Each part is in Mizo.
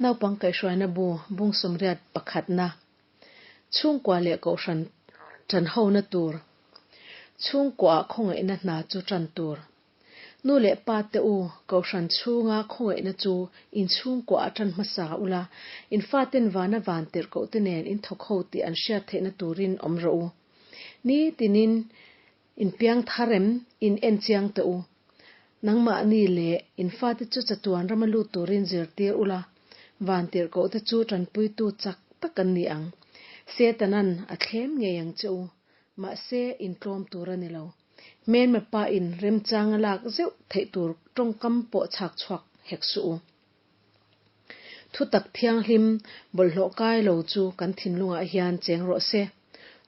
Naupang kaihhruaina bu bung 81 pakhatna, Chhungkua leh Kohhran ṭanhona tur, Chhungkuaah khawngaihna hna chu ṭan tur. Nu leh pa te u, Kohhran chhunga khawngaihna chu in chhungkuaah ṭan hmasa ula, in faten vana van tirhkohte nen in thawk ho tih an hriat theihna turin awm rawh u. Ni tinin In piang thar em? In en chiang teh u. Nangmahni leh in fate chu chatuan rama lut turin zirtir ula, vantirhkohte chu tanpuitu chak tak an ni ang. Setanan a thlem ngei ang che u. Mahse, in tlawm tur a ni lo. Hmelma pa in remchang a lak zeuh theih tur tawngkam pawh chhak chhuak hek suh u. Thutak thianghlim bawlhhlawh kai lo chu kan thinlungah hian cheng rawh se.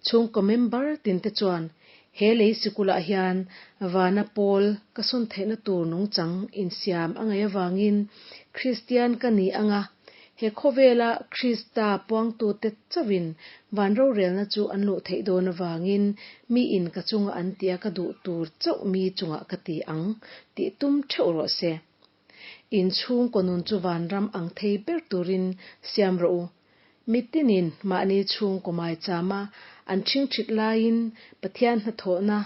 Chhungkaw member tinte chuan he lei sikulah hian vana pawl ka sawn theihna tur nungchang insiam a ngaih avangin Kristian ka ni anga he khawvela Krista puangtute chauhin van rorelna chu an luh theih dawn avangin miin ka chunga an tia ka duh tur chauh mi chungah ka ti ang tih tum theuh rawh se. In chhungkaw nun chu vanram ang thei ber turin siam rawh u. Mitinin mahni chhungkaw maichama an ṭhingṭhit laiin Pathian hnathawhna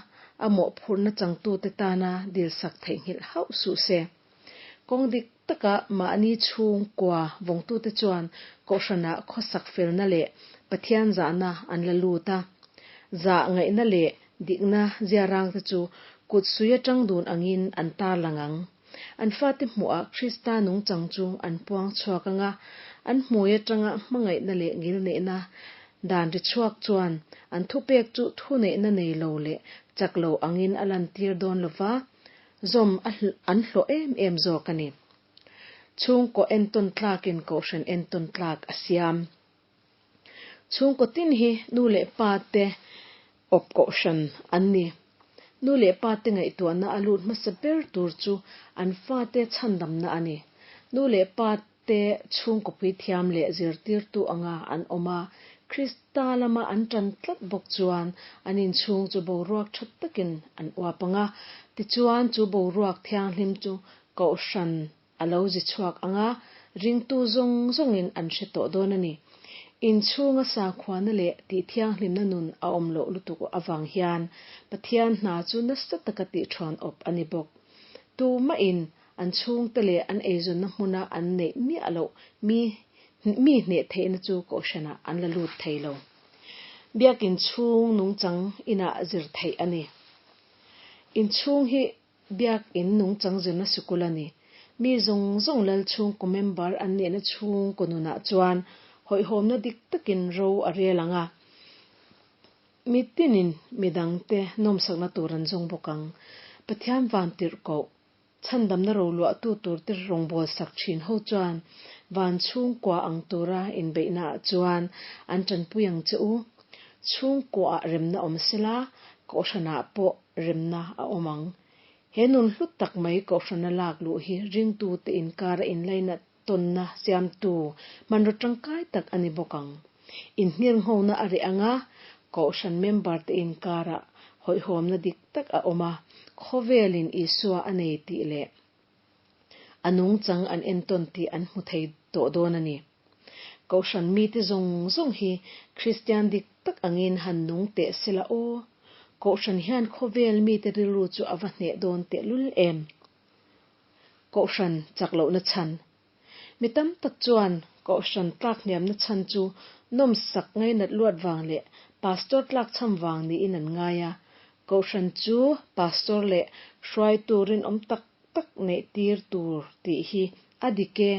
a mawhphurhna changtute tana dilsak theihnghilh hauh suh se. Kawng dik taka mahni chhungkua vawngtute chuan Kohhranah khawsak felna leh Pathian zahna an la lut a. Zah ngaihna leh dikna ziarangte chu kut sui aṭang dun angin an tarlang ang. An fate hmuhah Krista nungchang chu an puang chhuak ang a, an hmui atanga hmangaihna leh ngilneihna dan ri chhuak chuan an thupek chu thuneihna nei lo leh chak lo angin a lantir dawn lo va, zawm an hlawh em em zawk a ni. Chhungkaw entawn tlakin kohhran entawn tlak a siam. Chhungkaw tin hi nu leh pa te awp kohhran an ni. Nu leh pa te ngaihtuahna a lut hmasa ber tur chu an fate chhandamna a ni. Nu leh pa te chhungkaw puithiam leh zirtirtu anga an awm a, Krista lama an tan tlat bawk chuan an inchhung chu boruak tha takin an uap ang a, tichuan chu boruak thianghlim chu kohhran A lo zi chhuak ang a, ringtu zawng zawngin an hre tawh dawn a ni. Inchhunga sakhuana leh tihthianghlimna nun a awm loh lutuk avang hian Pathian hna chu nasa taka tihṭhuan awp a ni bawk. Tumahin an chhungte leh an eizawnna hmuna an neih miah loh mi mi hneh theihna chu kohhranah an la lut thei lo. Biakin chhung nungchang inah zir theih a ni. Inchhung hi Biakin nungchang zirna sikul a ni. Mi zawng zawng lal chhungkaw member an nihna chhungkaw nunah chuan hawihhawmna dik takin ro a rel ang a, mi tinin midangte nawmsakna tur an zawng bawk ang. Pathian van tirhkoh, chhandamna roluahtu turte rawngbawlsak thin ho chuan van chhungkua ang tura inbeihnaah chuan an tanpui ang che u. Chhungkuaah remna awm sela, kohhranah pawh remna a awm ang. He nun hlut tak mai kohhrana lak luh hi ringtute inkara inlainat tawnna siamtu hmanraw tangkai tak a ni bawk ang. Inhngirnghona a reh ang a, kohhran member-te inkara hawihhawmna dik tak a awm a, khawvelin Isua a nei tih leh a nungchang an entawn tih an hmu thei tawh dawn a ni. Kohhran mite zawng zawng hi Kristian dik tak angin han nung teh sela aw. Kohhran hian khawvel mite rilru chu a va hneh dawn tehlul em? Kohhran chak lohna chhan. Mi tam tak chuan kohhran tlak hniamna chhan chu nawmsak ngainat luat vang leh pastor tlakchham vang niin an ngai a. Kohhran chu pastor leh hruaitu rinawm tak tak neih tir tur tih hi a dik e.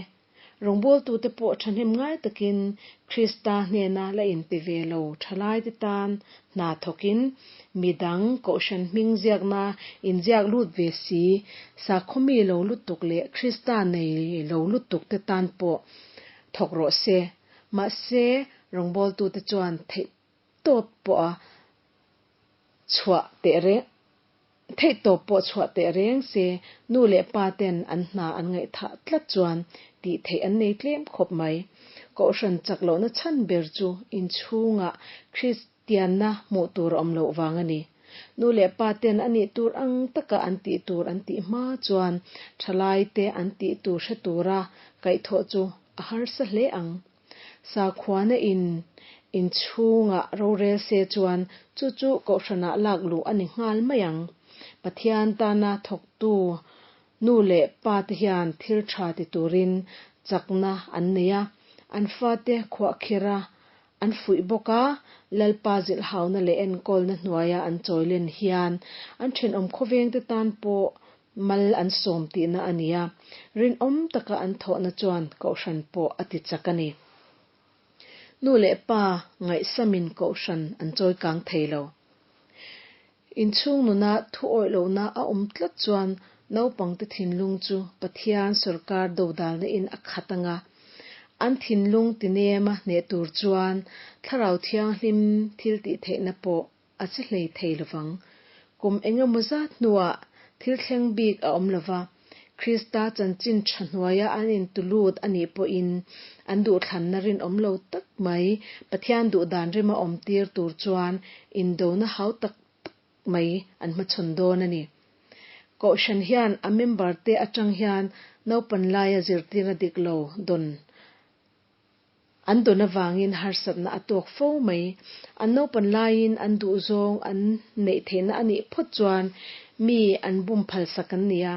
Rawngbawltute pawh thahnem ngai takin Krista hnena la inpe ve lo thalaite tan hna thawkin midang kohhran hming ziakna inziak lut ve si, sakhaw mi lo lutuk leh Krista nei lo lutuk te tan pawh thawk rawh se. Mahse, rawngbawltute chuan theih tawp pawh a chhuah teh reng theih tawp pawh chhuah teh reng se nu leh pa ten an hna an ngaihthah tlat chuan tih theih an nei tlem khawp mai. Kohhran chak lohna chhan ber chu inchhungah Kristianna hmuh tur a awm loh vang a ni. Nu leh pa ten a nih tur ang taka an tih tur an tih hma chuan thalai te an tih tur hre tura kaihthawh chu. a harsa hle ang. Sakhuana in inchhungah rorel se chuan chu chu kohhranah lak luh a ni nghal mai ang. Pathian tana thawktu nu leh pa te hian thil tha ti turin chakna an nei a, an fate khuahkhirh a an fuih bawk a, Lalpa zilhhauna leh enkawlna hnuaia an chawilen hian an thenawm khawvengte tan pawh mal an sawm tihna a ni a, rinawm taka an thawhna chuan Kohhran pawh a ti chak a ni. Nu leh pa ngaihsamin Kohhran an chawikang thei lo. Inchhung nuna thu awih lohna a awm tlat chuan naupangte thinlung chu Pathian sawrkar dodalna in a khat ang a. An thinlung tinema hneh tur chuan Thlarau Thianghlim thil tih theihna pawh a che hlei thei lovang. Kum engemaw zat hnuah thil thleng bik a awm lova, Krista chanchin tha hnuaia an intulut a nih pawhin an duhthlanna rinawm lo tak mai Pathian duhdan rema awmtir tur chuan indona hau tak tak mai an hmachhawn dawn a ni. Kohhran hian a member te atang hian naupan laia zirtirna dik lo dawn An dawn avangin harsatna a tawk fo mai. An naupan laiin an duhzawng an neih theihna a nih phawt chuan mi an bum phalsak an ni a.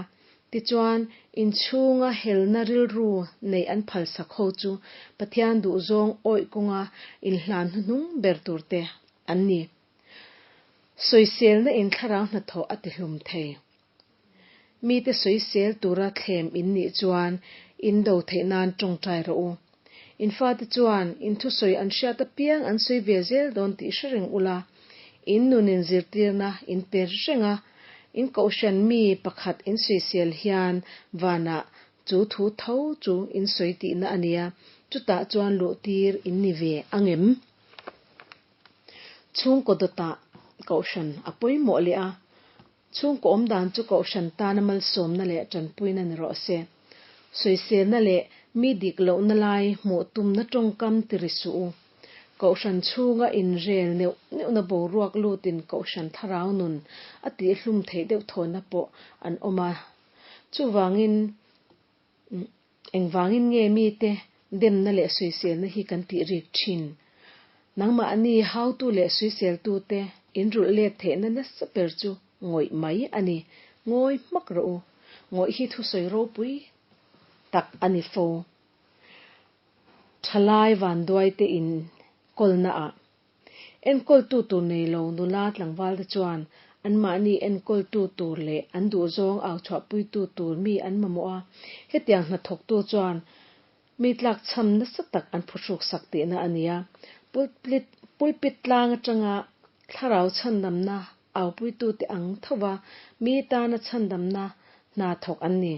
Tichuan, inchhunga helna rilru neih an phalsak ho chu Pathian duhzawng awih kawnga inhlan hnuhnung ber turte an ni. Sawiselna in thlarau hnathawh a tihlum thei. Mite sawisel tura thlem in nih chuan in do theih nan tawngtai rawh u. In fate chuan in thusawi an hriat apiang an sawi ve zel dawn tih hre reng ula, in nun in zirtirna in pe reng a, in kohhran mi pakhat in sawisel hian vanah chu thu tho chu in sawi tihna a nia, chutah chuan luhtir in ni ve angem? Chhungkaw dawtah kohhran a pawimawh leh a, Chhungkaw awm dan chu kohhran tana malsawmna leh tanpuina ni rawh se. Sawiselna leh mi dik lohna lai hmuh tumna tawngkam ti ri suh u. Kohhran chhunga inrel neuh neuhna boruak lutin kohhran thlarau nun a tihhlum theih deuh thawhna pawh an awm a. Chuvangin Engvangin nge mite demna leh sawiselna hi kan tih rik thin? Nangmahni hautu leh sawiseltute inrulh let theihna nasa ber chu ngawih mai a ni. Ngawi hmak rawh u. Ngawih hi thusawi ropui tak a ni fo. Thalai vanduaite in kawlnaah Enkawltu tur nei lo nula tlangvalte chuan anmahni enkawltu tur leh an duhzawng au chhuahpuitu tur mi an mamawh a, hetiang hnathawktu chuan mi tlakchham nasa tak an phuhruksak tihna a ni a. Pulpit pulpit tlang atanga thlarau chhandamna aupuitute ang thova mi tana chhandamna hna thawk an ni.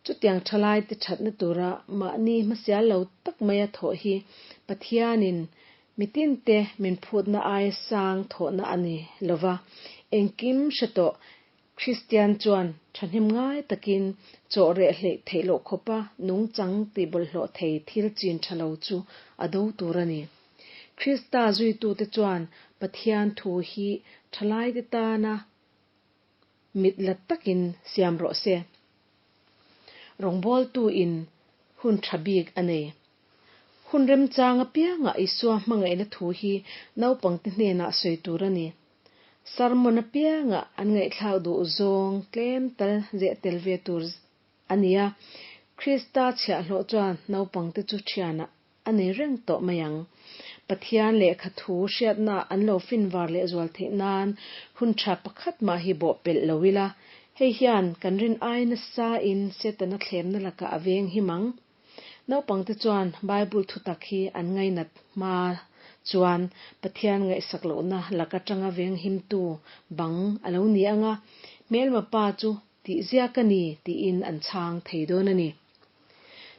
Chutiang thalaite thatna tura mahni hmasial lo tak maia thawh hi Pathianin mitinte min phutna aia sang thawhna a ni lova, engkim hre tawh Kristian chuan thahnem ngai takin chaw reh hleih theih loh khawpa nungchang tihbawlhhlawh thei thil chin tha lo chu a do tur a ni. Krista zuitute chuan Pathian thu hi thalaite tana Mit la takin siam rawh se. Rawngbawltu in hun tha bik a nei. Hun remchang apiangah Isua hmangaihna thu hi naupangte hnenah sawi tur a ni. Sermon apiangah an ngaihthlak duh zawng tlem tal zeh tel ve tur a ni a. Krista chhiahhlawh chuan naupangte chu thianah a nei reng tawh mai ang. Pathian lehkha thu hriatna an lo finvar leh zual theih nan hun tha pakhat mah hi bawh pelh lo ila, hei hian kan rin ai nasa in Setana thlemna lakah a veng him ang. Naupangte chuan Bible thutak hi an ngainat hma chuan Pathian ngaihsak lohna lak atanga veng himtu bang a lo ni ang a, hmelma pa chu tih ziak a ni tiin an chhang thei dawn a ni.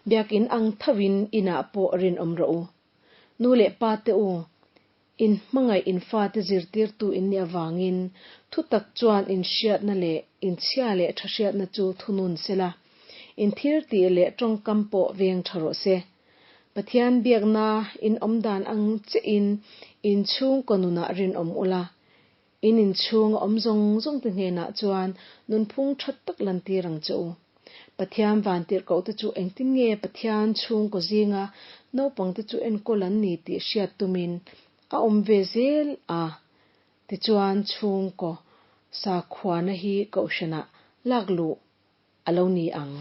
Biakin ang thovin inah pawh rinawm rawh u. Nu leh pa te u, in hmangaih in fate zirtirtu in nih avangin thutak chuan in hriatna leh in chhia leh tha hriatna chu thunun sela, in thiltih leh tawngkam pawh veng tha rawh se. Pathian biakna in awmdan ang chiahin in chhungkaw nunah rinawm ula, In inchhunga awm zawng zawng te hnenah chuan nunphung tha tak lantir ang che u. Pathian vantirhkohte chu engtin nge Pathian chhungkaw zinga naupangte chu enkawl an ni tih hriat tumin a awm ve zel a. Tichuan chhungkaw sakhuana hi kohhranah lak luh a lo ni ang.